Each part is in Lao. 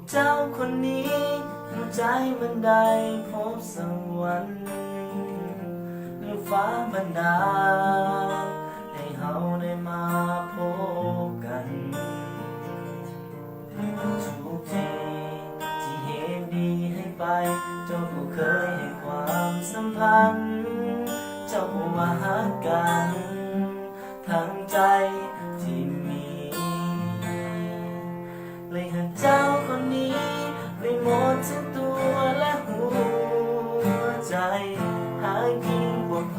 ເຈົ້າຄົນນີ້ ໃຈມັນໄດ້ພົບສະຫວັນ ຫຼືຟ້າບັນດານ ໃຫ້ເຮົາໄດ້ມາພົບກັນ. ທຸກທີ່ທີ່ເຮັດດີໃຫ້ໄປ ເຈົ້າບໍ່ເຄີຍໃຫ້ຄວາມສຳພັນ ເຈົ້າບໍ່ວ່າຮັກກັນ ທັງໃຈທີ່ມີ ເລີຍຫາກເຈົ້າຄົນນີ້ໄປໝົດທັງຕົວ ແລະຫົວໃຈ ຫາກຍິ່ງກວ່າໃຜ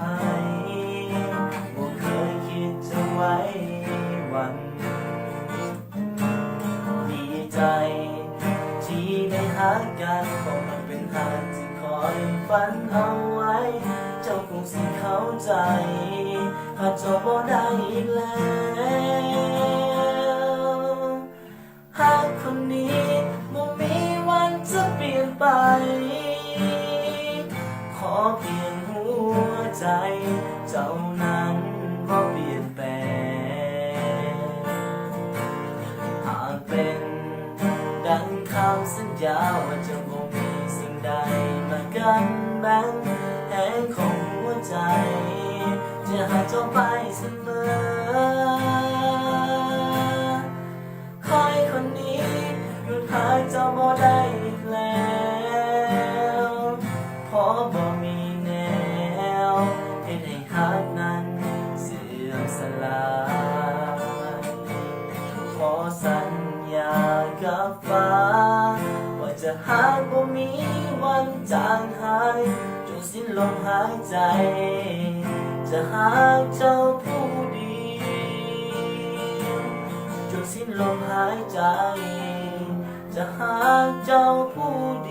ບໍ່ເຄີຍຄິດຈະໄວ້ວັນ. ດີໃຈທີ່ໄດ້ຮັກກັນ ເພາະມັນເປັນຮັກທີ່ຂ້ອຍຝັນເອົາໄວ້ ເຈົ້າຄົງຊິເຂົ້າໃຈ ຫາກເຈົ້າບໍ່ໄດ້ອີກແລ້ວ. ຮັກຄົນນີ້ບໍ່ມີວັນຈະປ່ຽນໄປ ຂໍພຽງຫົວໃຈເຈົ້ານັ້ນບໍ່ປ່ຽນແປງ. ຫາກເປັນດັ່ງຄຳສັນຍາ ວ່າຈະບໍ່ມີສິ່ງໃດມາກັ້ນແບ່ງ ແຮງຂອງຫົວໃຈຈະຫາເຈົ້າໄປສະເໝີ. ຂ້ອຍຄົນນີ້ຢຸດຫາເຈົ້າບໍ່ໄດ້ອີກແລ້ວ ເພາະບໍ່ມີແນວເຮັດໃຫ້ຮັກນັ້ນເສື່ອມສລາຍ. ຂໍສັນຍາກັບຟ້າ ວ່າຈະຮັກບໍ່ມີວັນຈາງຫາຍ ຈົນສິ້ນລົມຫາຍໃຈ ຈະຮັກເຈົ້າຜູ້ດຽວ ຈົນສິ້ນລົມຫາຍໃຈ ຈະຮັກເຈົ້າຜູ້ດຽວ.